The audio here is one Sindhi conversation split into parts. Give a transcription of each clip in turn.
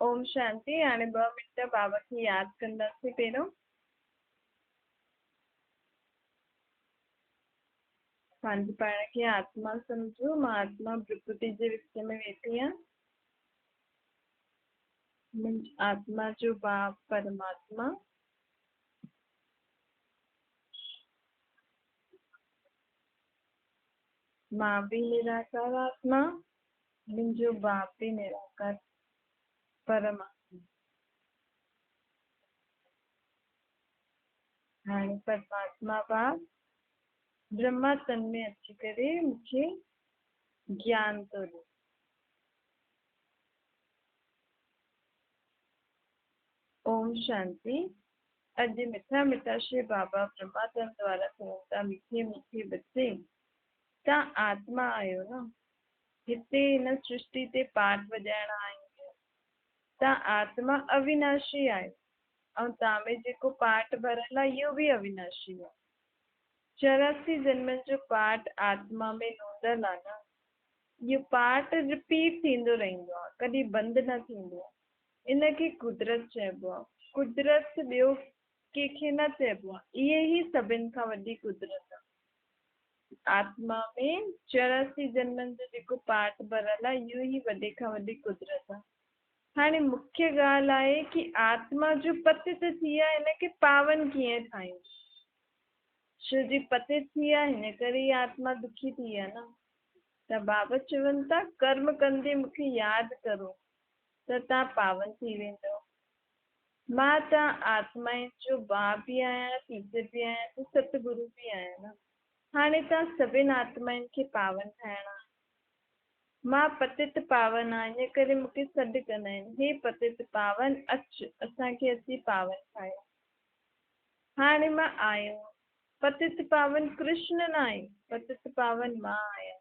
اوم شانتي. هاڻي ٻه منٽ بابا کي ياد ڪنداسين پهريون. پنهنجي پاڻ کي آتما سمجهو، مان آتما پرڪرتي جي وچ ۾ ويٺي آهيان. منهنجي آتما جو باپ پرماتما. مان به نراڪار آتما، منهنجو باپ به نراڪار پرماتما. هاڻي پرماتما باپ برهما تن ۾ اچي ڪري مون کي گيان ٿو ڏي. اوم شانتي. اڄ مٺا مٺا شري بابا برهما تن دوارا چون ٿا، مٺي مٺي ٻچي، تان آتما آهيو نه، هتي هن سرشتي تي پاٺ وڄائڻ آيا آهيو. تان آتما اويناشي آهيو ۽ تان ۾ جيڪو پاٺ ڀريل آهي اهو به اويناشي آهي. 84 جنمن جو پاٺ آتما ۾ نوندل آهي نه، اهو پاٺ رپيٽ ٿيندو رهندو آهي، ڪڏهن بند نه ٿيندو آهي. ان کي قدرت چئبو آهي. قدرت ٻيو ڪنهن کي نه چئبو آهي. اهي ئي سڀن کان وڏي قدرت آهي. آتما ۾ 84 جنمن جو جيڪو پاٺ ڀريل آهي، اهو ئي وڏي کان وڏي قدرت آهي. هاڻي مکيه ڳالهه آهي ڪي آتما جو پتت ٿي آهي، ان کي پاون ڪيئن ٺاهيون؟ ڇو جي پتت ٿي آهي، هن ڪري ئي آتما دکي ٿي آهي نه. ته بابا چون ٿا، ڪرم ڪندي مون کي ياد ڪرو ته تان پاون ٿي ويندؤ. مان تان آتمائن جو باپ به آهيان، ٽيچر به آهيان ته ست گرو به آهيان نه. هاڻي تان سڀن آتمائن کي پاون ٺاهڻا آهن. مان پتت پاون آهيان، ان ڪري مون کي سڏ ڪندا آهن، هي پتت پاون اچ، اسان کي اچي پاون ٺاهيو. هاڻي مان آيو آهيان. پتت پاون ڪرشن ناهي، پتت پاون مان آهيان.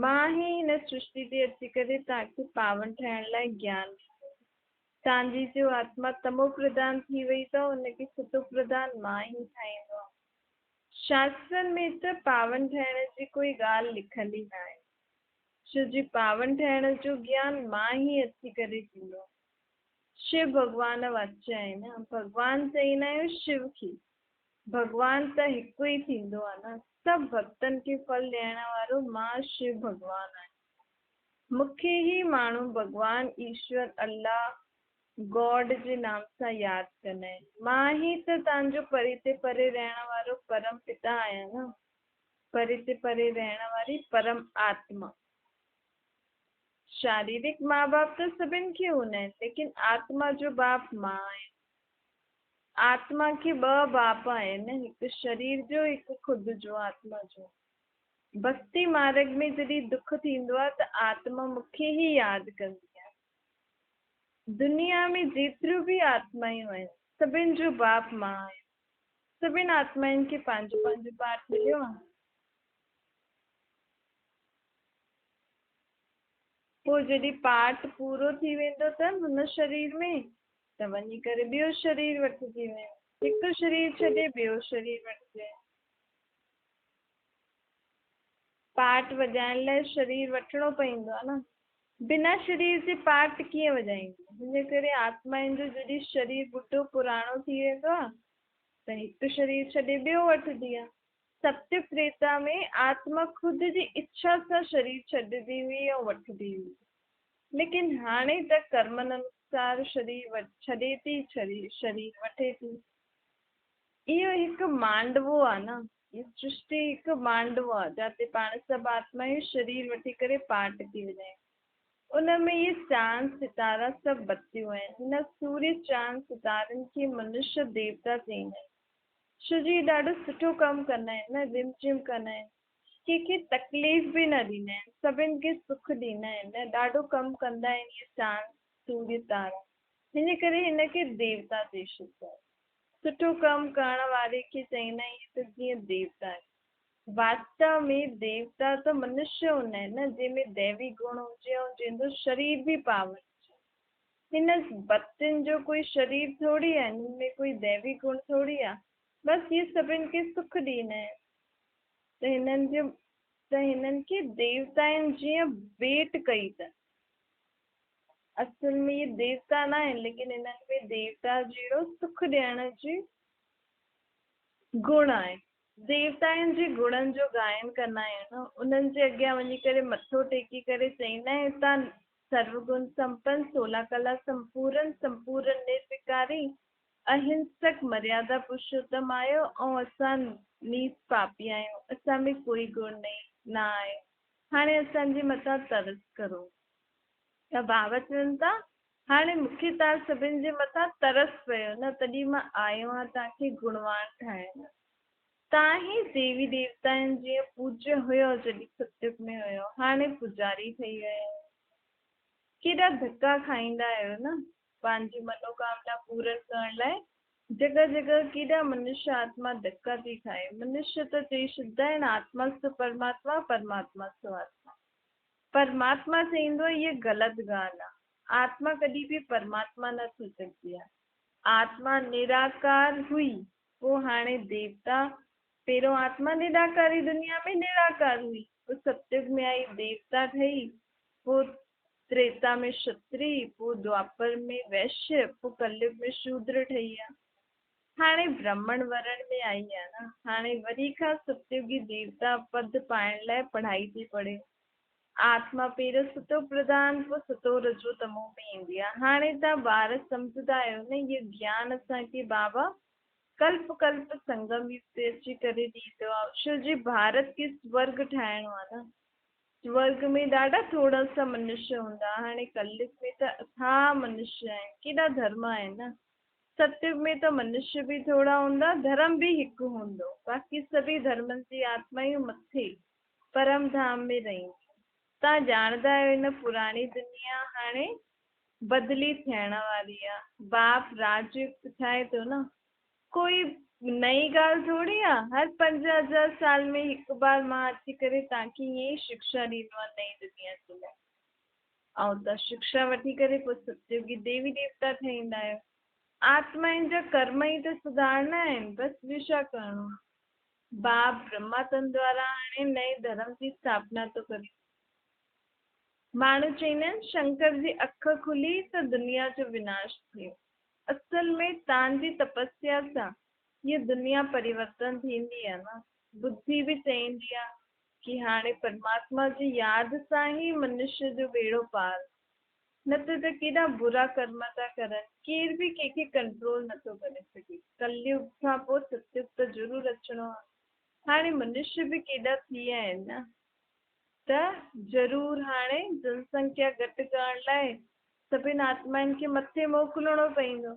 مان ئي هن سرشتي تي اچي ڪري توهان کي پاون ٺاهڻ لاء گيان ڏنو. توهان جي جو آتما تمو پرڌان ٿي وئي ته ان کي ستو پرڌان مان ئي ٺاهيندو آهيان. شاسترن ۾ ته پاون ٺهڻ جي ڪوئي ڳالهه لکيل ئي ناهي. ڇو جي پاون ٺهڻ جو گيان مان ئي اچي ڪري ڏنو. شو ڀڳوان واچ آهي نه. ڀڳوان چئيندا آهيون شو کي. ڀڳوان ته هڪ ئي ٿيندو آ نه. سڀ ڀڳتن کي ڦل ڏيڻ وارو مان شو ڀڳوان آهيان. مون کي ئي ماڻهو ڀڳوان، ايشور، الله، گاڊ جي نام سان ياد ڪندا آهن. مان ئي ته توهان جو پري تي پري رهڻ وارو پرم پتا آهيان نه. پري تي پري رهڻ واري پرم آتما. شاريرڪ ماء باپ ته سڀن کي هوندا آهن، ليڪن آتما جو باپ مان آهيان. آتما کي ٻه باپ آهن، هڪ شرير جو، هڪ خود جو، آتما جو. ڀڳتي مارڳ ۾ جڏهن دک ٿيندو آهي ته آتما مون کي ئي ياد ڪندي آهي. دنيا ۾ جيتريون به آتمائون آهن، سڀن جو باپ مان آهيان. سڀن آتمائن کي پنهنجو پنهنجو پارٽ مليو آهي. پوء جڏهن پارٽ پورو ٿي ويندو اٿن هن شرير ۾ ته وڃي ڪري ٻيو شرير وٺجي وين. هڪ شرير ڇڏي ٻيو شرير وٺجي. پاٽ وڄائڻ لاء شرير وٺڻو پوندو آهي نه. بنا شرير جي پاٽ ڪيئن وڄائيندو؟ ان ڪري آتمائن جو جڏهن شرير ٻڍو پراڻو ٿي ويندو آهي ته هڪ شرير ڇڏي ٻيو وٺندي آهي. ستيگ تريتا ۾ آتما خود جي اڇا سان شرير ڇڏندي هئي ۽ وٺندي هئي. ليڪن هاڻي ته ڪرمن انوسار شرير ڇڏي ٿي، شرير وٺي ٿي. اهو هڪ مانڊوو آ نه. هي سرشتي هڪ مانڊوو آ، جاتي پاڻ سڀ آتمايون شرير وٺي ڪري پاٽ ٿي وڃايون. ان ۾ اهي چاند ستارا سڀ بتيون آهن. هن سوريه چاند ستارن کي منشيه ديوتا چئيندا آهن. ڇو جو اهي ڏاڍو سٺو ڪم ڪندا آهن نه، رم جھم ڪندا آهن. ڪنهن کي تڪليف به نه ڏيندا آهن، سڀن کي سک ڏيندا آهن نه، ڏاڍو ڪم ڪندا آهن اهي چاند، سوريه، تارا. هن ڪري هن کي ديوتا چئي ڇڏيو آهي. سٺو ڪم ڪرڻ واري کي چئيندا آهن ته جيئن ديوتا آهي. واستو ۾ ديوتا ته منشيه هوندا آهن نه، جنهن ۾ ديوي گڻ هجي ۽ جنهن جو شرير به پاون هجي. هن بتين جو ڪوئي شرير ٿوري آهي، هنن ۾ ڪوئي ديوي گڻ ٿوري آهي، بس اهي سڀن کي سک ڏيندا آهن ته هنن جي ته هنن کي ديوتائن جيئن ڀيٽ ڪئي اٿن. اصل ۾ اهي ديوتا نه آهن، ليڪن انهن ۾ ديوتا جهڙو سک ڏيڻ جي گڻ آهي. ديوتائن جي گڻن جو گائن ڪندا آهيون نه، انهن جي اڳيان وڃي ڪري مٿو ٽيڪي ڪري چئيندا آهيون تان سروگڻ سمپن، سولا ڪلا سمپورن، سمپورن نروڪاري، اهنسڪ مريادا پرشوتم آهيو ۽ اسان نيچ پاپي آهيون، اسان ۾ ڪوئي گڻ نه آهي، هاڻي اسان جي مٿان ترس ڪرو. ته بابا چون ٿا، هاڻي مون کي توهان سڀن جي مٿان ترس پيو نه، تڏهن مان آيو آهيان توهان کي گڻوان ٺاهڻ. توهان ئي ديوي ديوتائن جيئن پوڄيه هيو جڏهن ستيگ ۾ هيو، هاڻي پوڄاري ٺهي ويا آهيو. ڪيڏا ڌڪا کائيندا آهيو نه، پنهنجي منوڪامنا پورن ڪرڻ لاء جڳهه جڳهه ڪيڏا منشيه آتما ڌڪا ٿي کائي. منشيه ته چئي ڇڏيندا آهن آتما سو پرماتما، پرماتما سو آتما. پرماتما چئيندو آهي هيء غلط ڳالهه آهي. آتما ڪڏهن به پرماتما نه ٿي سگهندي آهي. آتما نراڪار هئي، پوء هاڻي ديوتا، پهريون آتما نراڪاري دنيا ۾ نراڪار هئي، پوء ستيگ ۾ آئي ديوتا ٺهي، پوء تريتا ۾ شتري، پوء دوآپر ۾ ويشيه، پوء ڪليگ ۾ شودر ٺهي آ. هاڻي برهمڻ ورڻ ۾ آئي آ نه، هاڻي وري کان ستيوگي ديوتا پد پائڻ لاء پڙهائي ٿي پڙهي. آتما پهريون ستو پرڌان پوء ستو رجو تمو ۾ ايندي آ. هاڻي تان ٻار سمجهندا آهيو نه اهو گيان اسان کي بابا ڪلپ ڪلپ سنگم يگ تي اچي ڪري ڏيندو آ. شو جي ڀارت کي سورڳ ٺاهڻو آ نه. سورڳ ۾ ڏاڍا ٿورا سا منشيه هوندا. هاڻي ڪليگ ۾ ته اٿاهه منشيه آهن. ڪيڏا ڌرم آهن نه. ستيگ ۾ ته منشيه به ٿورا هوندا، ڌرم به هڪ هوندو، باقي سڀئي ڌرمن جي آتمائون مٿي پرم ڌام ۾ رهنديون. توهان ڄاڻندا آهيو هن پراڻي دنيا هاڻي بدلي ٿيڻ واري آ. باپ راج يڪت ٺاهي ٿو نه. ڪوئي نئين ڳالهه ٿوري آ. هر 5000 سال ۾ هڪ بار مان اچي ڪري توهان کي ائين ئي شڪشا ڏيندو آهيان نئين دنيا جي لاء. ۽ اتان شڪشا وٺي ڪري پوء ستيوگي ديوي ديوتا ٺهيندا آهيو. آتمائن جا ڪرم ئي ته سڌارڻا آهن، بس ٻيو ڇا ڪرڻو آهي. باب برهما تن دوارا هاڻي نئين ڌرم جي اسٿاپنا ٿو ڪري. ماڻهو چئيندا آهن شنڪر جي اک کلي ته دنيا جو وناش ٿيو. اصل ۾ تان جي تپسيا سان هيء دنيا پريورتن ٿيندي آهي نه. ٻڌي به چئيندي آهي ڪي هاڻي پرماتما جي ياد سان ئي منشيء جو ٻيڙو پار، نه ته ته ڪيڏا برا ڪرم ٿا ڪرن، ڪير به ڪنهن کي ڪنٽرول نه ٿو ڪري سگهي. ڪليگ کان پوء ستيگ ته ضرور اچڻو آ. هاڻي منشي به ڪيڏا ٿي ويا آهن نه، ته ضرور هاڻي جنسنکيا گهٽ ڪرڻ لاء سڀن آتمائن کي مٿي موڪلڻو پئيندو،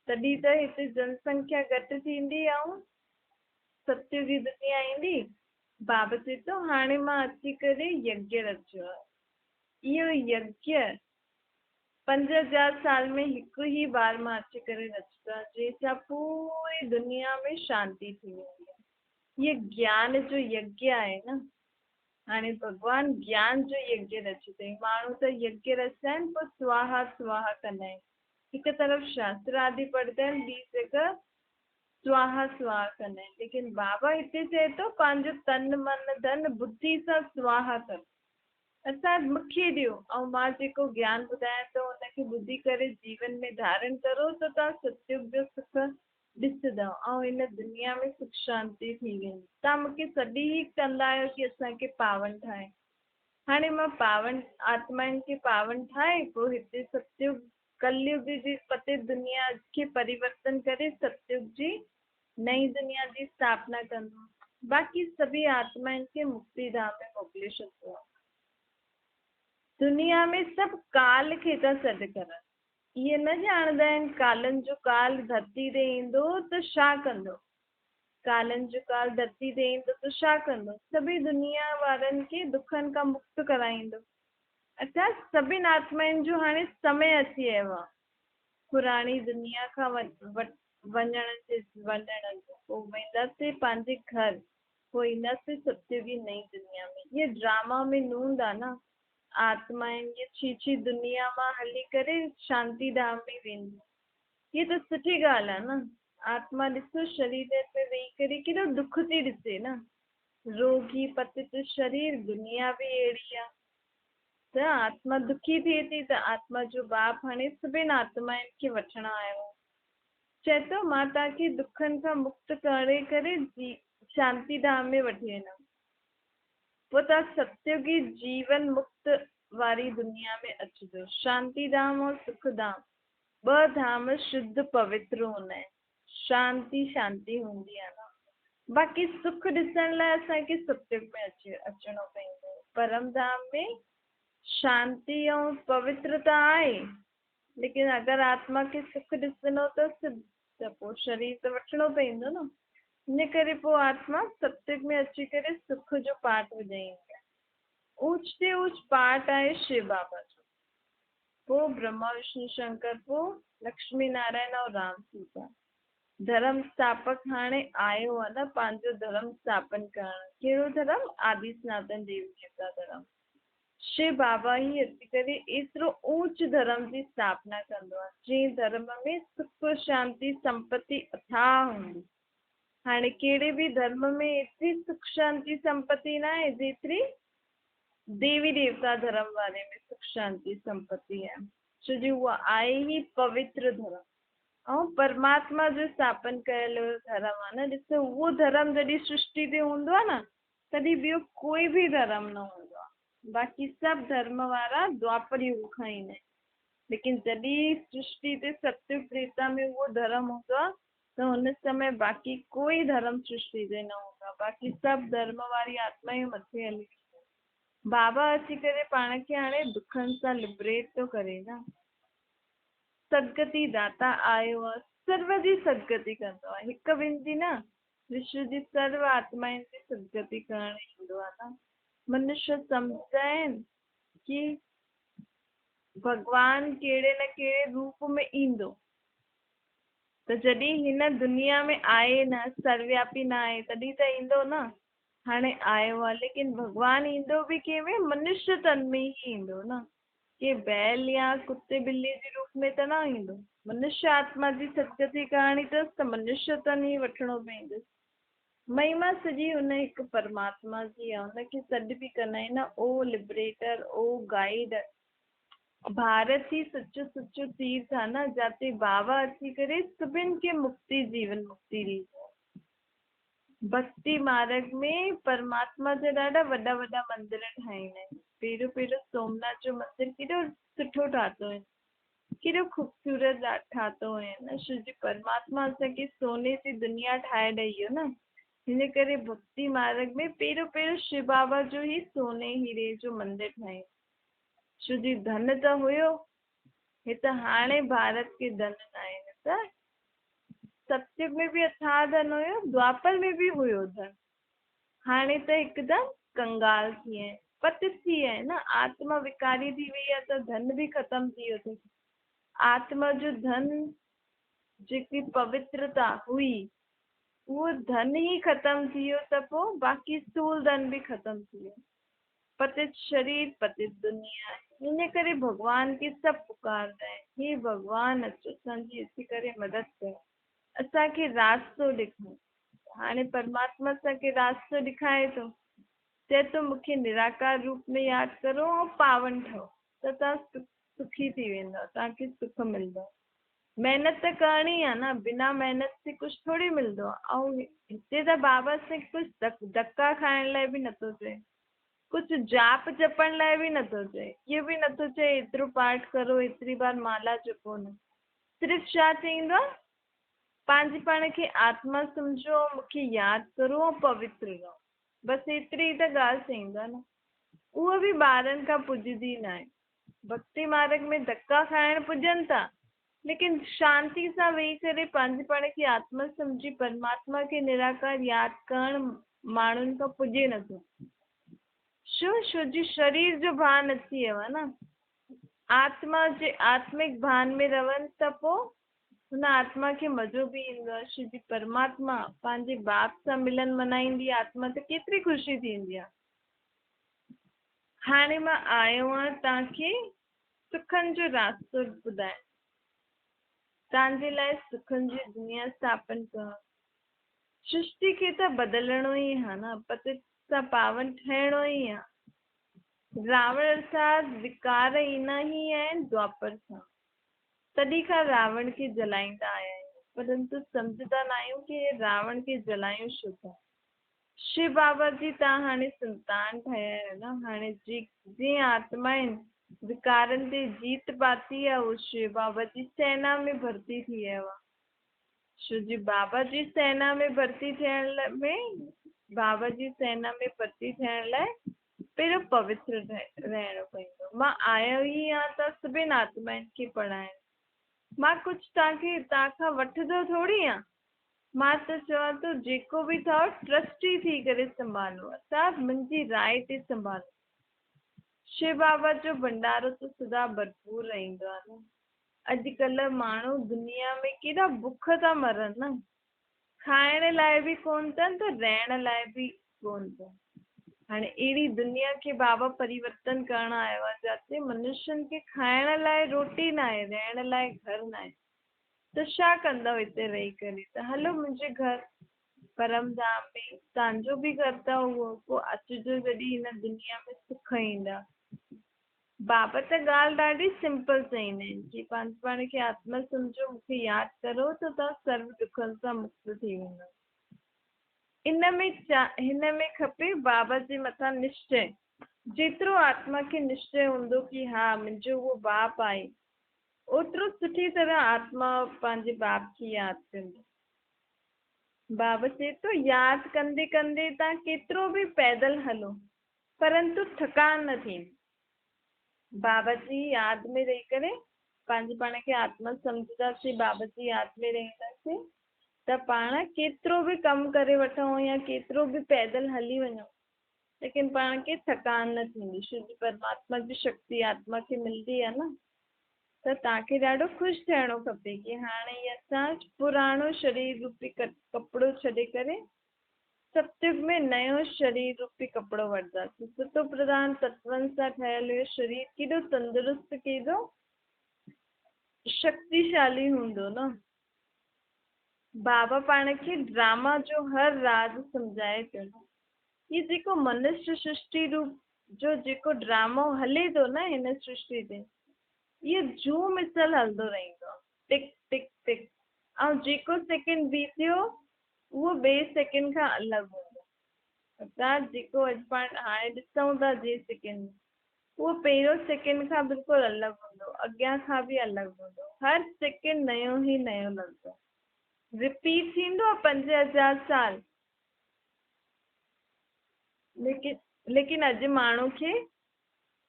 تڏهن ته هتي جنسنکيا گهٽ ٿيندي ۽ ستيوگي دنيا ايندي. بابا چئي ٿو، هاڻي مان اچي ڪري يگيه رچيو آهي. اهو يگيه 5000 سال ۾ هڪ ئي بار مان اچي ڪري رچندو آهي، جنهن سان پوري دنيا ۾ شانتي ٿي ويندي آهي. هيء گيان جو يگيه آهي نه. هاڻي ڀڳوان گيان جو يگيه رچي اٿئي. ماڻهو ته يگيه رچندا آهن، پوء سواها سواها ڪندا آهن. هڪ طرف شاستر آدي پڙهندا آهن، ٻي جڳهه سواها سواها ڪندا آهن، ليڪن بابا هتي چئي ٿو پنهنجو تن من ڌن ٻڌي سان سواها ڪر، اسان مونکي ڏيو ۽ مان جيڪو گيان ٻڌايان ٿو ان کي ٻڌي ڪري جيون ۾ ڌارڻ ڪرو ته توهان ستيگ جو سک ڏسندؤ ۽ هن دنيا ۾ سک شانتي ٿي ويندي. توهان مونکي سڏ ئي ڪندا آهيو ڪي اسان کي پاون ٺاهي، هاڻي مان پاون آتمائن کي پاون ٺاهي پوء هتي ستيگ ڪليگ جي پتيت دنيا کي پريورتن ڪري ستيگ جي نئين دنيا جي اسٿاپنا ڪندو. باقي سڀئي آتمائن کي مڪتي ڌام ۾ موڪلي ڇڏبو آهي. دنيا ۾ سڀ ڪال کي ٿا سڏ ڪرن. اهي نه ڄاڻندا آهن ڪالن جو ڪال ڌرتي تي ايندو ته ڇا ڪندو. ڪالن جو ڪال ڌرتي تي ايندو ته ڇا ڪندو. سڀئي دنيا وارن کي دکن کان مڪت ڪرائيندو. اڇا سڀن آتمائن جو هاڻي سمي اچي ويو آ پراڻي دنيا کان وڃڻ جي وڃڻ جو پوء وينداسين پنهنجي گهر پوء اينداسين ستيوگي نئين دنيا ۾ هيء ڊراما ۾ نوند آ نه آتمائن جي ڇي ڇي دنيا مان هلي ڪري شانتي ڌام ۾ وينديون هيء ته سٺي ڳالهه آ نه آتما ڏسو شريرن ۾ ويهي ڪري ڪيڏو دک ٿي ڏسي نه روڳي پتت شرير دنيا به اهڙي آ. ته آتما دکي ٿئي ٿي ته آتما جو باپ هاڻي سڀني آتمائن کي وٺڻ آيو آهي. چئي ٿو مان توهان کي دکن کان مڪت ڪري ڪري شانتي ڌام ۾ وٺي ويندم. پوء توهان ستيوگي جيون مڪت واري دنيا ۾ اچجو. شانتي ڌام ۽ سک ڌام ٻه ڌام شڌ پوتر هوندا آهن. شانتي شانتي هوندي آهي نه. باقي سک ڏسڻ لاء اسان کي ستيوگ ۾ اچي اچڻو پوندو. پرم ڌام ۾ شانتي ۽ پوترتا آهي، ليڪن اگر آتما کي سک ڏسڻو اٿس ته پوء شرير ته وٺڻو پوندو نه. ان ڪري پوء آتما ستيوگ ۾ اچي ڪري سک جو پاٺ وڄائيندي آهي. اوچ تي اوچ پاٺ آهي شو بابا جو. پوء برهما وشنو شنڪر پوء لڪشمي نارائڻ ۽ رام سيتا. ڌرم اسٿاپڪ هاڻي آيو آ نه پنهنجو ڌرم اسٿاپن ڪرڻ. ڪهڙو ڌرم؟ آدي سناتن ديوي ديوتا ڌرم. شو بابا ئي اچي ڪري ايترو اوچ ڌرم جي اسٿاپنا ڪندو آ جنهن ڌرم ۾ سک شانتي سمپتي اٿاهه هوندي. هاڻي ڪهڙي به ڌرم ۾ ايتري سک شانتي سمپتي ناهي جيتري ديوي ديوتا ڌرم واري ۾ سک شانتي سمپتي آهي. ڇو جو اهو آهي ئي پوتر ڌرم. ۽ پرماتما جو اسٿاپن ڪيل ڌرم آهي نه. ڏسو اهو ڌرم جڏهن سرشٽي تي هوندو آهي نه تڏهن ٻيو ڪوئي به ڌرم نه هوندو آهي. باقي سڀ ڌرم وارا دوآپر يگ کان ايندا آهن. ليڪن جڏهن سرشٽي تي ستيگ تريتا ۾ اهو ڌرم هوندو آهي ته هن سمي باقي ڪوئي ڌرم سرشٽي تي نه هوندو آهي. باقي سڀ ڌرم واري آتمائون مٿي هلي وينديون آهن. بابا اچي ڪري پاڻ کي هاڻي دکن سان لبريٽ ٿو ڪري نه. سدگتي داتا آيو آ، سرو جي سدگتي ڪندو آ، هڪ ٻن جي نه، وشو جي سرو آتمائن جي سدگتي ڪرڻ ايندو آ نه. منشيه سمجهندا آهن ڪي ڀڳوان ڪهڙي نه ڪهڙي روپ ۾ ايندو، ته جڏهن هن دنيا ۾ آهي نه، سروياپي نه آهي، تڏهن ته ايندو نه. هاڻي آيو آ، ليڪن ڀڳوان ايندو به ڪنهن ۾؟ منشيه تن ۾ ئي ايندو نه. ڪي بيل يا ڪتي ٻلي جي روپ ۾ ته نه ايندو. منشيه آتما جي سدگتي ڪرڻي اٿس ته منشيه تن ئي وٺڻو پوندس. مهما سڄي ان هڪ پرماتما جي آهي. ان کي سڏ به ڪندا آهن نه او لبريٽر، او گائيڊ. ڀارت ئي سچو سچو تيرٿ آهي نه جاتي بابا اچي ڪري سڀن کي مڪتي جيون مڪتي ڏيندو آهي. ڀڳتي مارڳ ۾ پرماتما جا ڏاڍا وڏا وڏا مندر ٺاهيندا آهن. پهريون پهريون سومناٿ جو مندر ڪيڏو سٺو ٺاتو هين. ڪيڏو خوبصورت ٺاتو هين نه. شو جي پرماتما اسان کي سوني جي دنيا ٺاهي ڏئي ويو نه. هن ڪري ڀڳتي مارڳ ۾ پهريون پهريون شو بابا جو ئي سوني هيري جو مندر ٺاهيائين. شو جي ڌن ته هيو. هي ته هاڻي ڀارت کي ڌن ناهي نه ته ستيگ ۾ به اٿاهه ڌن هيو، دوآپر ۾ به هيو ڌن. هاڻي ته هڪدم ڪنگال ٿي ويا آهن، پتت ٿي ويا آهن نه، آتما وڪاري ٿي وئي آهي ته ڌن به ختم ٿي ويو اٿس. آتما جو ڌن جيڪي پوترتا هئي، اهو ڌن ئي ختم ٿي ويو ته پوء باقي اسٿول ڌن به ختم ٿي ويو. پتت شرير پتت دنيا آهي ان ڪري ڀڳوان کي سڀ پڪارندا آهن هي ڀڳوان اچ اسان جي اچي ڪري مدد ڪر اسان کي راستو ڏيکار هاڻي پرماتما اسان کي راستو ڏيکاري ٿو چئي ٿو مون کي نراڪار روپ ۾ ياد ڪرو ۽ پاون ٺهو ته توهان سکي ٿي ويندؤ توهان کي سک ملندو محنت ته ڪرڻي آ نه بنا محنت سي ڪجهه ٿوري ملندو آ ۽ هتي ته بابا سي ڪجهه ڌڪا کائڻ لاء به نٿو چئي ڪجهه جاپ جپڻ لاء به نٿو چئي اهو به نٿو چئي ايترو پاٺ ڪرو ايتري بار مالا جپو نه صرف ڇا چئيندو آ پنهنجي پاڻ کي آتما سمجهو ۽ مون کي ياد ڪرو ۽ پوتر رهو بس ايتري ئي ته ڳالهه چئيندو آ نه اهو به ٻارن کان پڄندي ناهي. ڀڳتي مارڳ ۾ ڌڪا کائڻ پڄن ٿا، ليڪن شانتي سان ويهي ڪري پنهنجي پاڻ کي آتما سمجهي پرماتما کي نراڪار ياد ڪرڻ ماڻهن کان پڄي نٿو. ڇو؟ ڇو جي شرير جو ڀان اچي ويو آهي نه. آتما جي آتمڪ ڀان ۾ رهن ته پوء هن آتما کي مزو به ايندو آهي. ڇو جي پرماتما پنهنجي باپ سان ملن منائيندي آتما ته ڪيتري خوشي ٿيندي آهي. هاڻي مان آيو آهيان توهان کي سکن جو راستو ٻڌائڻ، توهان جي لاء سکن جي دنيا اسٿاپن ڪرڻ. سرشتي کي ته بدلڻو ئي آهي نه، پتت سان پاون ٺهڻو ئي آهي. راوڻ ارٿات وڪار ايندا ئي آهن دوآپر سان. تڏهن کان راوڻ کي جلائيندا آيا آهيون، پرنتو سمجهندا ناهيون ڪي هي راوڻ کي جلايون ڇو ٿا. شو بابا جي تان هاڻي سنتان ٺهيا آهيو نه، هاڻي جنهن آتمائن وڪارن تي جيت پاتي آهي اهو شو بابا جي سينا ۾ ڀرتي ٿي ويو آهي. ڇو جي بابا جي سينا ۾ ڀرتي ٿيڻ ۾ بابا جي سينا ۾ ڀرتي ٿيڻ لاء پهريون پوتر رهڻو پوندو. مان آيو ئي آهيان ته سڀني آتمائن کي پڙهائڻ. مان ڪجهه توهان کي توهان کان وٺندو ٿوري آهيان. مان ته چوان ٿو جيڪو به اٿو ٽرسٽي ٿي ڪري سنڀالو، ارٿات منهنجي راء تي سنڀالو. شو بابا جو ڀنڊارو ته سدا ڀرپور رهندو آهي نه. اڄڪلهه ماڻهو دنيا ۾ ڪيڏا بک ٿا مرن نه. کائڻ لاء به ڪونه اٿن ته رهڻ لاء به ڪونه اٿن. هاڻي اهڙي دنيا کي بابا پريورتن ڪرڻ آيو آهي جاتي منشين کي کائڻ لاء روٽي ناهي، رهڻ لاء گهر ناهي ته ڇا ڪندؤ هتي رهي ڪري ته هلو منهنجي گهر پرم ڌام ۾ توهان جو به گهر ته اهو پوء اچجو جڏهن هن دنيا ۾ سک ايندا. بابا ته ڳالهه ڏاڍي سمپل چئيندا آهن ڪي پنهنجي پاڻ کي آتما سمجهو مون کي ياد ڪرو ته توهان سرو ڏکن سان مڪت ٿي ويندؤ. ان ۾ هن ۾ کپي بابا جي مٿان نشچي. جيترو آتما کي نشچي هوندو ڪي ها منهنجو اهو باپ آهي اوترو سٺي طرح آتما پنهنجي باپ کي ياد ڪندي. بابا چئي ٿو ياد ڪندي ڪندي توهان ڪيترو به پيدل هلو پرنتو ٿڪان نه ٿيندي. بابا جي ياد ۾ رهي ڪري پنهنجي پاڻ کي آتما سمجهنداسين، بابا جي ياد ۾ رهنداسين ته پاڻ ڪيترو به ڪم ڪري وٺون يا ڪيترو به پيدل هلي وڃون ليڪن پاڻ کي ٿڪان نه ٿيندي، ڇو جو پرماتما جي شڪتي آتما کي ملندي آهي نه. ته توهان کي ڏاڍو خوش ٿيڻو کپي ڪي هاڻي هي اسان پراڻو شرير روپي ڪپڙو ڇڏي ڪري ستيگ ۾ نيو شرير روپي ڪپڙو وٺنداسين. ستو پرڌان تتون سان ٺهيل اهو شرير ڪيڏو تندرست ڪيڏو شڪتيشالي هوندو نه. بابا پاڻ کي ڊراما جو هر راز سمجهائي پيو نه. هي جيڪو منشيه سرشٽي روپ جو جيڪو ڊرامو هلي ٿو نه هن سرشٽي تي اهو جون مثل هلندو رهندو آهي. ٽڪ ٽڪ ٽڪ ۽ جيڪو سيڪنڊ بيتيو اهو ٻئي سيڪنڊ کان الڳ هوندو. ارٿات جيڪو اڄ پاڻ هاڻي ڏسون ٿا جنهن سيڪنڊ ۾ اهو پهريون سيڪنڊ کان بلڪل الڳ هوندو، اڳيان کان به الڳ هوندو. هر سيڪنڊ نيو ئي نيو لڳندو. رپيٽ ٿيندو آهي 5000 سال. ليڪن ليڪن اڄ ماڻهو کي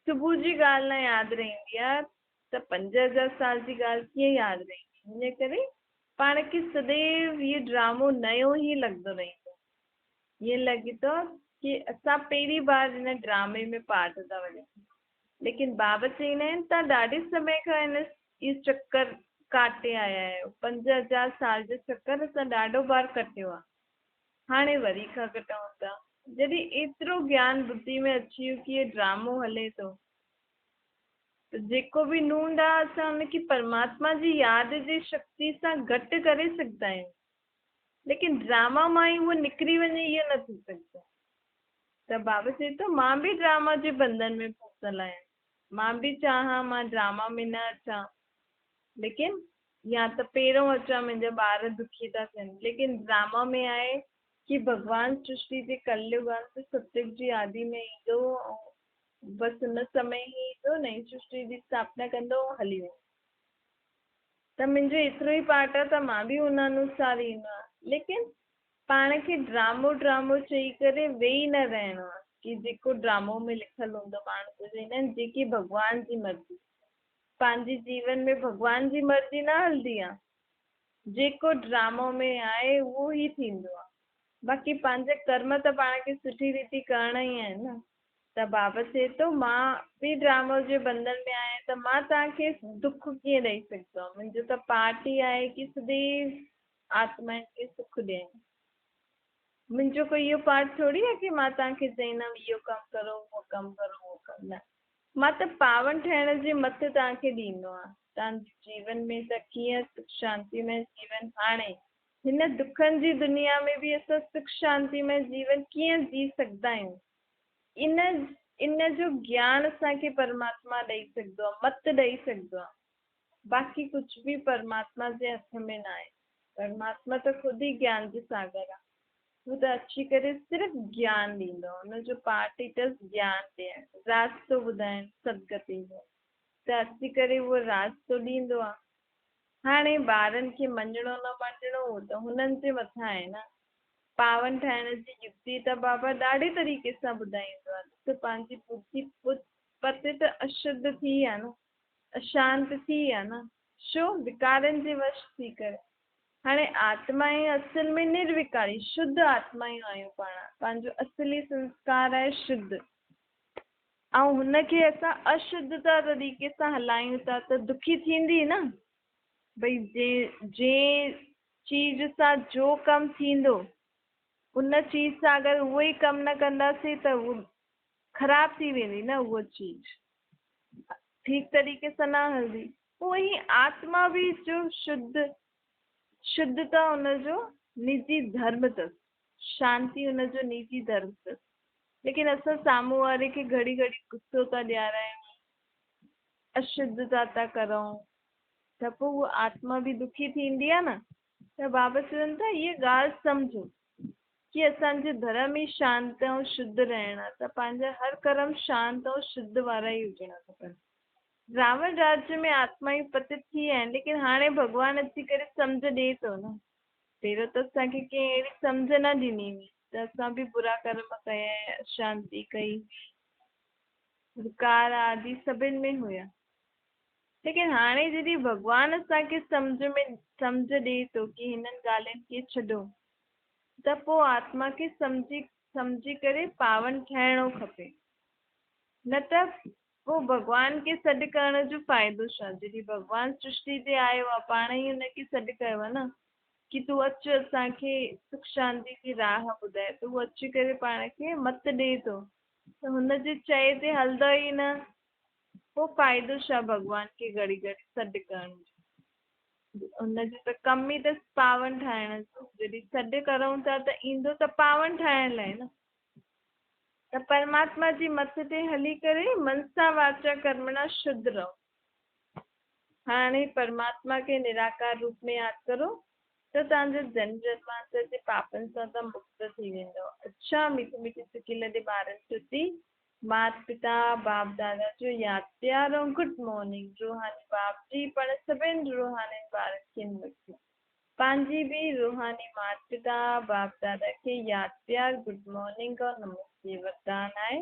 صبح جي ڳالهه نه ياد رهندي آهي ته 5000 سال جي ڳالهه ڪيئن ياد رهندي. ان ڪري پاڻ کي سديو هيء ڊرامو نيو ئي لڳندو رهندو. ائين لڳي ٿو ڪي اسان پهرين بار هن ڊرامي ۾ پارٽ ٿا وٺون. ليڪن بابا چئيندا آهن توهان ڏاڍي سمي کان هن اهو چڪر ڪاٽي آيا آهيو. 5000 سال جو چڪر اسان ڏاڍو بار ڪٽيو آهي. هاڻي وري کان ڪٽون ٿا. جڏهن ايترو گيان ٻڌي ۾ اچي ويو ڪي هي ڊرامو هلي ٿو. ته جيڪو به نونڊ آ اسان ان کي پرماتما جي ياد جي شڪتي سان گهٽ ڪري سگهندا آهيون ليڪن ڊراما مان ئي اهو نڪري وڃي اهو نه ٿي سگهندو. ته بابا چئي ٿو مان به ڊراما جي بنڌن ۾ ڦاٿل آهيان مان به چاهان مان ڊراما ۾ نه اچان ليڪن يا ته پهريون اچان منهنجا ٻار دکي ٿا ٿين ليڪن ڊراما ۾ آهي ڪي ڀڳوان سرشٽي جي ڪليگ انت ستيگ جي آدي ۾ ايندو ۽ بس ان سمي ئي ايندو، نئين سرشٽي جي اسٿاپنا ڪندو ۽ هلي ويندو. ته منهنجو ايترو ئي پارٽ آهي ته مان به ان انوسار ايندو آهيان. ليڪن پاڻ کي ڊرامو ڊرامو چئي ڪري ويهي نه رهڻو آهي ڪي جيڪو ڊرامو ۾ لکيل هوندو پاڻ ته چئيندا آهن جيڪي ڀڳوان جي مرضي. پنهنجي جيون ۾ ڀڳوان جي مرضي نه هلندي آهي. جيڪو ڊرامو ۾ آهي اهو ئي ٿيندو آهي. باقي پنهنجا ڪرم ته پاڻ کي سٺي ريتي ڪرڻا ئي آهن نه. ته بابا چئي ٿو، مان به ڊرامو جي بنڌن ۾ آهيان ته مان توهان کي دک ڪيئن ڏئي سگهندو آهيان؟ منهنجو ته پارٽ ئي آهي ڪي سديو آتمائن کي سک ڏيڻ. منهنجو ڪوئي اهو پارٽ ٿوري آهي ڪي مان توهان کي چئيندم اهو ڪم ڪرو، اهو ڪم ڪرو، اهو ڪم نه. مان ته پاون ٺهڻ جي مت توهان کي ڏيندو آهيان. توهان جي جيون ۾ ته ڪيئن سک شانتيمئي جيون هاڻي هن دکن جي دنيا ۾ به اسان سک شانتيمئي جيون ڪيئن جي سگهندا آهيون؟ ان ان جو گيان اسان کي پرماتما ڏئي سگهندو آهي، مت ڏئي سگهندو آهي. باقي ڪجهه به پرماتما جي هٿ ۾ نه آهي. پرماتما ته خود ئي گيان جو ساگر آهي. هو ته اچي ڪري صرف گيان ڏيندو آهي. ان جو پارٽ ئي اٿس گيان ڏيڻ، راستو ٻڌائڻ سدگتي جو. ته اچي ڪري اهو راستو ڏيندو آهي. هاڻي ٻارن کي مڃڻو نه مڃڻو اهو ته هنن جي مٿان آهي نه. پاون ٺاهڻ جي يڪتي ته بابا ڏاڍي طريقي سان ٻڌائيندو آهي. ڏسو پنهنجي ٻڌي پتي ته اشڌ ٿي آهي نه، اشانت ٿي آهي نه، ڇو؟ وڪارن جي وش ٿي ڪري. هاڻي آتمائون اصل ۾ نروڪاري شڌ آتمائون آهيون پاڻ، پنهنجو اصلي سنسڪار آهي شڌ، ۽ هن کي اسان اشڌتا طريقي سان هلايون ٿا ته دکي ٿيندي نه. ڀئي جنهن چيز سان جو ڪم ٿيندو ان چيز سان اگر اهو ئي ڪم نه ڪنداسين ته اهو خراب ٿي ويندي نه، اهو چيز ٺيڪ طريقي سان نه هلندي. اهو ئي آتما به جو شڌتا ان جو نجي ڌرم اٿس، شانتي ان جو نجي ڌرم اٿس. ليڪن اسان سامهون واري کي گهڙي گهڙي غصو ٿا ڏيارايون، اشڌتا ٿا ڪرون، ته پوءِ اها آتما به دکي ٿيندي آهي نه. ته بابا چون ٿا هيءَ ڳالهه سمجهو ڪه اسان جو ڌرم ئي شانت ۽ شڌ رهڻ آهي، ته پنهنجا هر ڪرم شانت ۽ شڌ وارا ئي هجڻا کپن. راوڻ راجيه ۾ آتمائون پتت ٿي آهن، ليڪن هاڻي ڀڳوان اچي ڪري سمجهه ڏئي ٿو نه. پهريون ته اسان کي ڪنهن اهڙي سمجهه نه ڏني هئي ته اسان به برا ڪرم ڪيا، اشانتي ڪئي هئي، وڪار آدي سڀن ۾ هيا. ليڪن هاڻي جڏهن ڀڳوان اسان کي سمجهه ڏئي ٿو ڪه هنن ڳالهين کي ڇڏو، ته پوءِ آتما کي سمجهي ڪري پاون ٺاهڻو کپي، نه ته پوءِ ڀڳوان کي سڏ ڪرڻ جو فائدو ڇا؟ جڏهن ڀڳوان سرشٽي تي آيو آهي، پاڻ ئي هن کي سڏ ڪيو آهي نه ڪه تون اچ اسان کي سک شانتي جي راهه ٻڌائي، ته هو اچي ڪري پاڻ کي مت ڏئي ٿو، ته هن جي چئي تي هلندو ئي نه، پوءِ فائدو ڇا ڀڳوان کي گهڙي گهڙي سڏ ڪرڻ جو؟ هن جو ته ڪم ئي اٿس پاون ٺاهڻ جو. جڏهن سڏ ڪرون ٿا ته ايندو ته پاون ٺاهڻ لاءِ نه. ته پرماتما جي مت تي هلي ڪري منسا واچا ڪرمڻا شڌ رهو. هاڻي پرماتما کي نراڪار روپ ۾ ياد ڪرو ته توهان جو جنم جنمانتر جي پاپن سان توهان مڪت ٿي ويندؤ. اڇا مٺي مٺي سکي لڏي ٻارن پرتي مات پتا باپ دادا جو ياد پيار ۽ گڊ مارننگ. روحاني باپ جي پڻ سڀني روحاني ٻارن کي نمستي. پنهنجي به روحاني مات پتا باپ دادا کي ياد پيار گڊ مارننگ ۽ نمستي. وردان آهي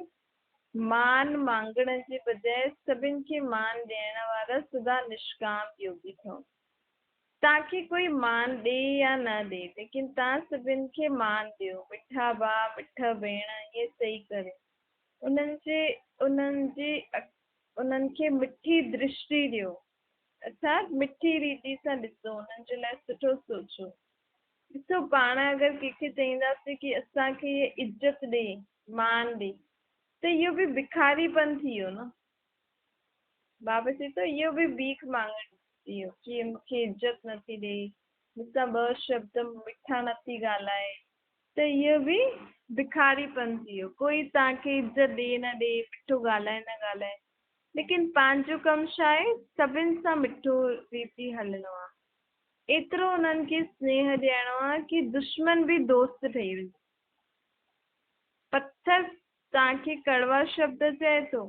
مان مانگڻ جي بجاءِ سڀني کي مان ڏيڻ وارا سدا نشڪام يوگي ٿيو. توهان کي ڪوئي مان ڏئي يا نه ڏئي، ليڪن توهان سڀني کي مان ڏيو. مٺا ڀاءُ مٺا ڀيڻ ائين چئي ڪري انهن کي مٺي درشٽي ڏيو، ارٿات مٺي ريتي سان ڏسو، انهن جي لاءِ سٺو سوچو. ڏسو پاڻ اگر ڪنهن کي چئينداسين ڪه اسان کي هيءَ عزت ڏي، مان ڏي، ته اهو به بکاريپن ٿي ويو نه. بابا چئي ٿو اهو به ڀيک مانگڻ ٿي ويو ڪه مون کي عزت نٿي ڏئي، مون سان ٻه شبد مٺا نٿي ڳالهائي، ته اهو به بکاريپن ٿي ويو. ڪوئي توهان کي عزت ڏئي نه ڏئي، مٺو ڳالهائي نه ڳالهائي، ليڪن پنهنجو ڪم ڇا آهي؟ سڀني سان مٺو ريتي هلڻو آهي. ايترو انهن کي سنيهه ڏيڻو آهي ڪه دشمن به دوست ٺهي وڃي. پٿر توهان کي ڪڙوا شبد چئي ٿو،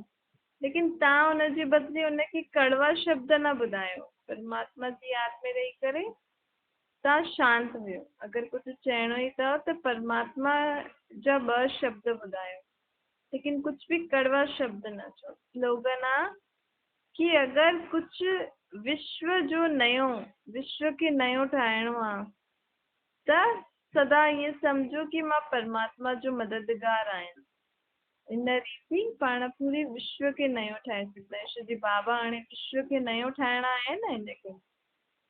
ليڪن توهان ان جي بدلي ان کي ڪڙوا شبد نه ٻڌايو. پرماتما جي ياد ۾ رهي ڪري توهان شانت ويهو. اگر ڪجهه چئڻو ئي اٿو ته پرماتما جا ٻه شبد ٻڌايو، ليڪن ڪجهه به ڪڙوا شبد نه چئو. سلوگن آهي ڪه اگر ڪجهه وشو جو نيو، وشو کي نيو ٺاهڻو آهي ته سدا ائين سمجهو ڪه مان پرماتما جو مددگار آهيان. ان ريتي پاڻ پوري وشو کي نيو ٺاهي سگهندا آهيون. ڇو جي بابا هاڻي وشو کي نيو ٺاهڻا آهي نه هن کي.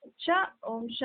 اڇا، اوم شانتي.